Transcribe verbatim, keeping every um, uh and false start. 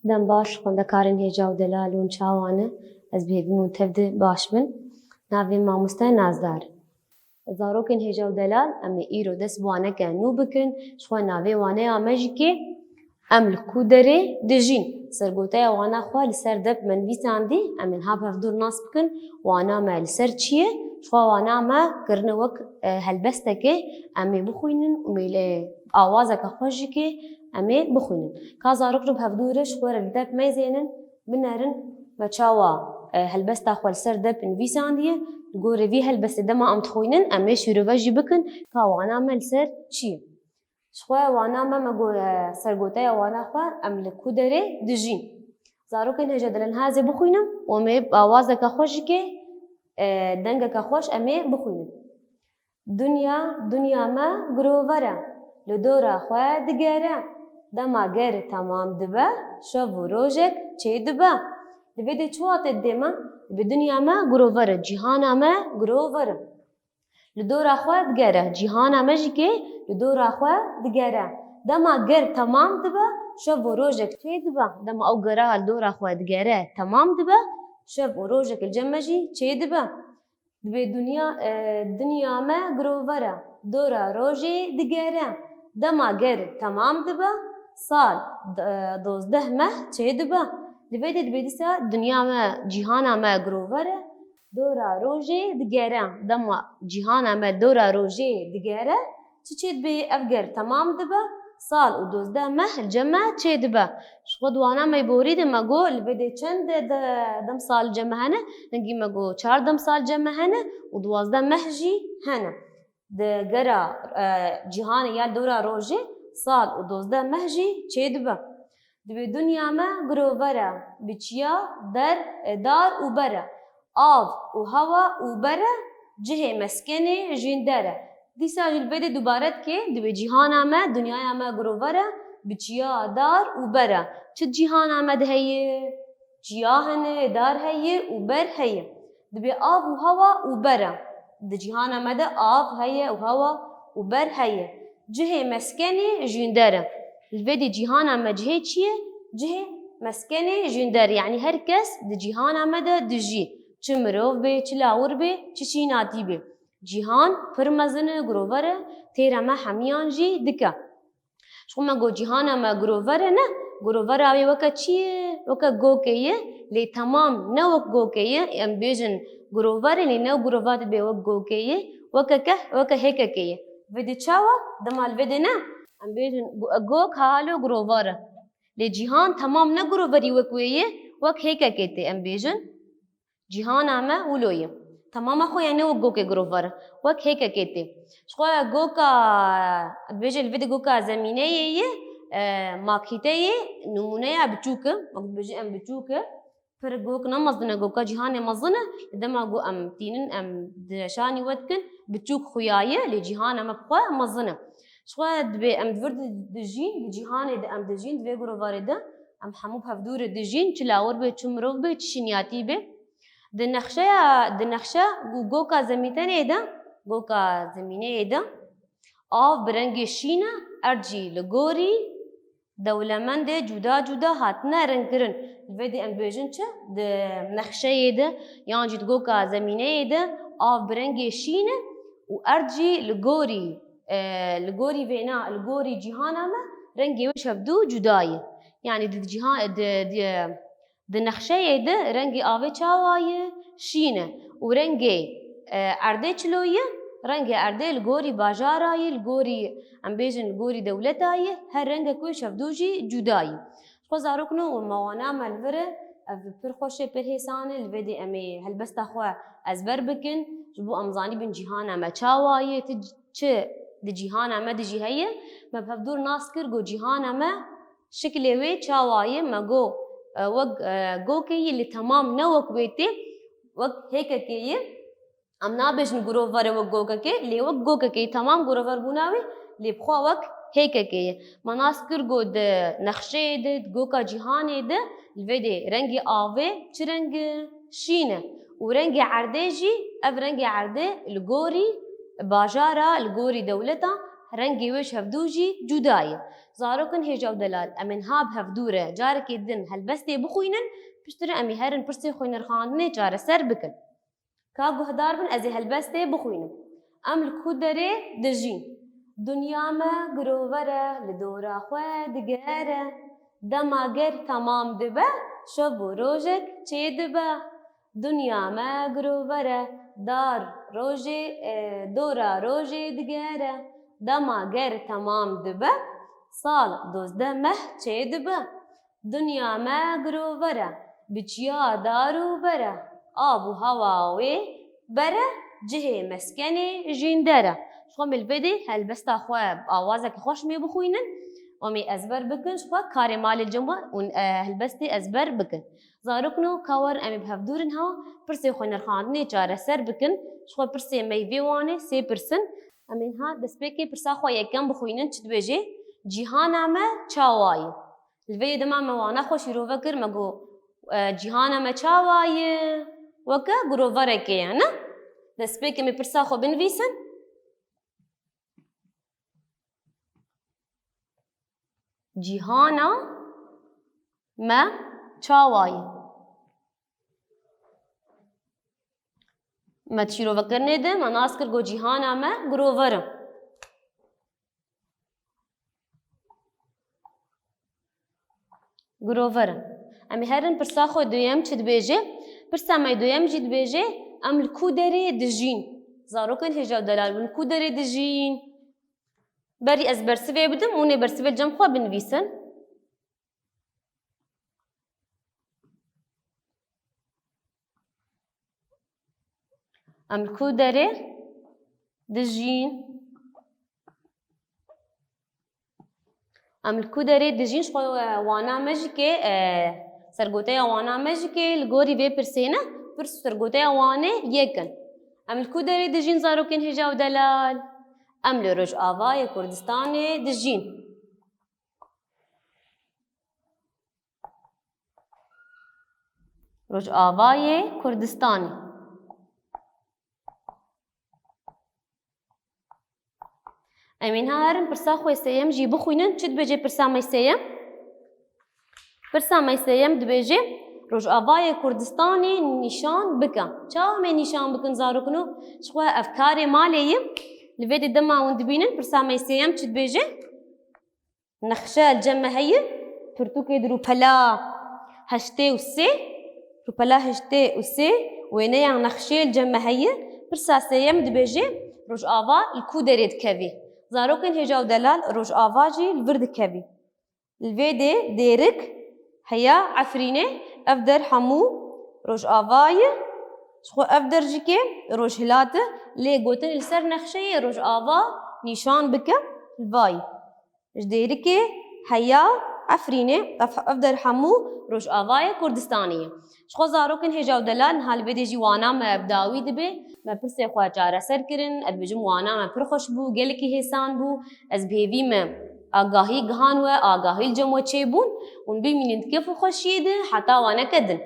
Dem baş xwendekarên hêja û delal hûn çawa ne? Ez bi hêvî hûn tev de baş bin. Navê mamoste Nazdar. Zarokên hêja û delal, em ê îro dest bi waneke nû bikin. Ji xwe navê waneya me jî kê? Em li ku derê dijîn? Sergoteya wana xwe li ser dep me nivîsandî. Em ê niha bi hevdûr nas bikin. Wana me li ser çi ye? Ji xwe wana me kirine wek, e, helbestekê. Em ê bixwînin û mêle awazeke xweş jî kê em ê bixwînin. Ka zarok jî bi hevdû re ji xwe re li dep meyzênin, binerin me çawa, e, helbesta xwe li ser dep nivîsandiye. Li gorî vî helbestê dema em dixwînin, em ê şîrove jî bikin ka wana me li ser çi ye. Ji xwe wana me, me got, e, sergoteya wana xwe, em li ku derê dijîn? Zarokên hêja, delal, niha ez ê bixwînim û em ê bi awazeke xweş jî kê, e, dengeke xweş em ê bixwînin. Dinya, dinya me girover e, li dora xwe digere. Dema ger temam dibe, şev û rojek çêdibe. Li vê de çi watê dide me? Bi dinya me girover e, cîhana me girover e. Li dora xwe digere, cîhana me jî kê li dora xwe digere. Dema ger temam dibe, şev û rojek çêdibe. Dema ew gera li dora xwe digere, temam dibe, şev û rojek li cem me jî çêdibe. Dibê dinya, e, dinya me girover e, dora rojê digere. Dema ger temam dibe, sal, e, dozdeh meh çêdibe. Li vê de dibê dîsa dinya me, cîhana me girover e, dora rojê digere. Dema cîhana me dora rojê digere, çi çêdibe? Ev ger temam dibe, sal û dozdeh meh li cem me çêdibe. Ji xwe di wana me borî de me got, li vê de çend de, de, demsal li cem me hene? Hingî me got çar demsal cem me hene û duwazdeh meh jî hene. Di gera, e, cîhanê ya li dora rojê sal û dozdeh meh jî çêdibe. Dibê dinya me girover e, bi çiya der, e, dar û ber e. Av û hewa û ber e, cihê meskenê jînder e. Dîsa jî li vê de dubare dike, dibê cîhana me, dinyaya me girover e, bi çiya, dar û ber e. Çi cîhana me de heye? Çiya hene, dar heye û ber heye. Dibê av û hewa û ber e. Di cîhana me de av heye û hewa û ber heye. Cihê meskenê jînder e. Li vê de cîhana me cihê çi ye? Cihê meskenê jînder e. Yanî her kes di cîhana me de dijî. Çi mirov bê, çi lawir bê, çi şînatî bê. Cîhan pir mezin e, girover e, têra me hemiyan jî dike. Ji xwe me got cîhana me girover e, ne? Girovera wê weke çi ye? Weke gokê ye, lê temam ne wek gokê ye. Em bêjin girover e, lê ne girover dibe wek gokê ye. Weke keh, weke hêkekê ye. Vê de çawa? Dema li vê de ne? Em bêjin go-, gok halo girover e. Lê cîhan temam ne giroverî wek wê ye, wek hêkekê tê em bêjin. Cîhana me wilo ye. Temama xwe ye, ne wek gokê girover, wek hêkekê tê. Ji xwe goka, dibêje li vê de goka zemîneyê ye, e, makîte ye, nimûneya biçûk e, wek dibêje em biçûk e. Pir gok ne mezin e, goka cîhanê mezin e, li dema ku em tînin, em direşanî we dikin, biçûk xuya ye, lê cîhana me bi xwe mezin e. Ji xwe dibê em di vir di, dijîn, di cîhanê de em dijîn, di vê girovarê de, em hemû bi hevdû re dijîn, çi lawir bê, çi mirov bê, çi şîniyatî bê. Di nexşeya, di nexşe û goka zemîtenê de, goka zemîneyê de, av bi rengê şîn e, erd jî li gorî dewlemendê cuda cuda hatine rengkirin. Li vê de em dibêjin çi? Di nexşeyê de yan jî di goka zemîneyê de av bi rengê şîn e û erd jî li gorî, e, li gorî vêna, li gorî cîhana me rengê wê ji hevdû cuda ye. Yanî di cîha-, di, di, Di nexşeyê de rengê avê çawa ye? Şîn e. Û rengê, e, erdê çilo ye? Rengê erdê li gorî bajara ye, li gorî, em bêjin, li gorî dewleta ye. Her rengek wê ji hevdû jî cuda ye. Ji xwe zarokno û me wana me li vir e, ev pir xweş e, pir hêsan e, li vê dê em ê helbesta xwe ezber bikin, ji bo em zanîbin cîhana me çawa ye, ti çi di cîhana me de jî heye. Me bi hevdûr nas kir, got cîhana me şiklê wê çawa ye, me got, e, wek, e, gokê ye, lê temam ne wek wê tê, wek hêkekê ye. Em nabêjin girover e wek gokekê, lê wek gokekê ye, temam giroverbûna wê, lê bi xwe wek hêkekê ye. Me nas kir, got di nexşeyê de, di goka cîhanê de, li vê dê rengê avê çi reng e? Şîn e. Û rengê erdê jî, ev rengê erdê li gorî bajara, li gorî dewleta, Rengê wê ji hevdû jî cuda ye. Zarokên hêja û delal, em ê niha bi hevdû re carekê din helbestê bixwînin, piştre em ê herin pirsê xwînerxandinê çareser bikin. Ka guhdar bin, ez ê helbestê bixwînim. Em li ku derê dijîn? Dinya me girover e, li dora xwe digere. Dema ger temam dibe, şev û rojek çêdibe. Dinya me girover e, dar rojê, e, dora rojê digere. Dema ger temam dibe, sal dozdeh meh çêdibe. Dinya me girover e, bi çiya dar û ber e, av û hewa wê ber e, cihê meskenê jînder e. Ji xwe em ê li vê dê helbesta xwe bi awazeke xweş mê bixwînin, em ê ezber bikin, ji xwe karê malê li cem we û, e, helbestê ezber bikin. Zarokno, ka werin em ê bi hevdû re niha pirsê xwînerxandinê çareser bikin. Ji xwe pirsê me yê vê wanê sê pirs in. Em ê niha destpêkê pirsa xwe yekem bixwînin, çi dibêje? Cîhana me çawa ye? Li vê dema me wana xwe şîrove kir, me got, e, cîhana me çawa ye? Weke giroverekê ye, ne? Destpêkê em ê pirsa xwe binivîsin. Cîhana me çawa ye? Me di şîrovekirinê de me nas kir, got, cîhana me girover e. Girover e. Em ê herin pirsa xwe duyem çi dibêje? Pirsa me duyem jî dibêje, em li ku derê dijîn? Zarokên hêja û delal, em li ku derê dijîn? Berî ez bersivê bidim, hûn ê bersivê li cem xwe binivîsin. Em li ku derê dijîn? Em li ku derê dijîn? Ji xwe, e, wana me jî kê, e, sergoteya wana me jî kê li gorî vê pirsê ne, pirs û sergoteya wanê yek in. Em li ku derê dijîn, zarokên hêja û delal? Em li Rojavayê Kurdistanê dijîn. Rojavayê Kurdistanê. Em ê niha herin pirsa xwe sêyem jî bixwînin. Çi dibêje pirsa me sêyem? Pirsa me sêyem dibêje, Rojavayê Kurdistanê nîşan bike. Çawa em ê nîşan bikin, zarokno? Ji xwe ev karê malê ye. Li vê dê dema hûn dibînin, pirsa me sêyem çi dibêje? Nexşe li cem me heye, pirtûkê di rûpela heştê û sê, rûpela heştê û sê, wêneya nexşê li cem me heye. Pirsa sêyem dibêje, Rojava li ku derê dikeve? Zarokên hêja û delal, Rojava jî li vir dikeve. Li vê dê dêrik heya Efrînê, ev der hemû Rojava ye. Ji xwe ev der jî kê rojhilat e, lê gotin li ser nexşeyê Rojava nîşan bike, li vayî. Ji dêrikê heya Efrînê, ev, ev der hemû Rojavayê Kurdistanê ye. Ji xwe zarokên hêja û delal, niha li vê dê jî wana me bi dawî dibe. Me pirsê xwe çareser kirin, ez dibêjim wana me pir xweş bû, gelekî hêsan bû. Ez bi hêvî me agahî gihan we, agahî li cem we çêbûn. Hûn bimînin di kêf û xweşiyê de heta waneke din.